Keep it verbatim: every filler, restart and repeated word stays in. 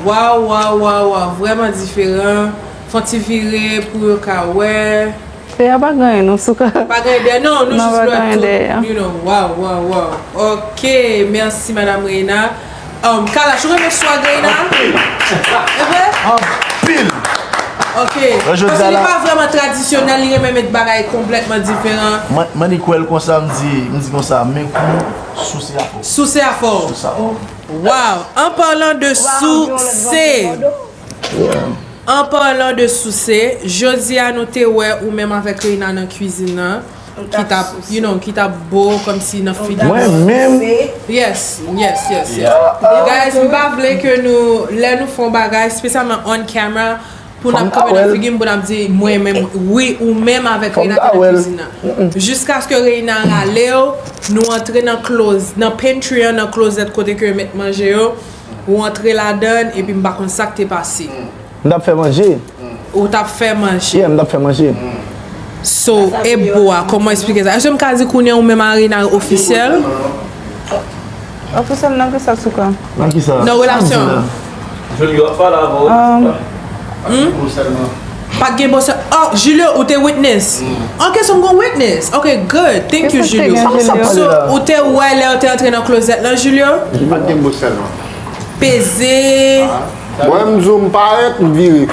Waw, waw, waw, waw, vrèman diferan. Fè yon ti vire pou yo ka wè. Dèyè pa gen anyen non, Souka. Pa gen dèyè non, nou jis lwèt tout, you know, waw, waw, waw. Ok, mèsi Madam Reina. Um, Kalash, ou renmen swag Reina? E vre? Anpil. Ok. Paske li pa vrèman tradisyonèl, li renmen met bagay konplètman diferan. Mwen, mwen li kwè l konsa, m di, m di konsa, men kou souse a fò. Souse a fò. Souse a fò. Waw, an palan de souse. An palan de souse, jodi a nou te wè ou menm avèk Reina nan kwizin nan, ki t ap, you know, ki t ap bo kòmsi nan figi. Mwen menm? Yes, yes, yes, yes. Guys, m pa vle ke nou, lè nou fè yon bagay, espesyalman on camera, pou n ap kanpe nan figi m, pou n ap di mwen menm, wi, ou menm avèk Reina te nan kwizin nan. Jiskaske Reina rale w, nou antre nan closet, nan pantry an, nan closet kote ke yo met manje yo, ou antre ladan, epi m pa konn sa k te pase. M t ap fè manje. Ou t ap fè manje. Yeah, m t ap fè manje. So, e bo a, kòman eksplike sa? Èske m ka di kounye a ou menm a Reina ofisyèl? Ofisyèl nan kisa, Souka? Nan kisa? Nan relasyon. Julio ap pale avè w. Um, pa t gen bon sèl. Oh, Julio, ou te witness. Ok, so m gon witness. Ok, good. Thank you, Julio. So, ou te wè lè yo te antre nan closet lan, Julio? Pa t gen bon sèl non. Peze. Mwen, m di w, m parèt, m vire.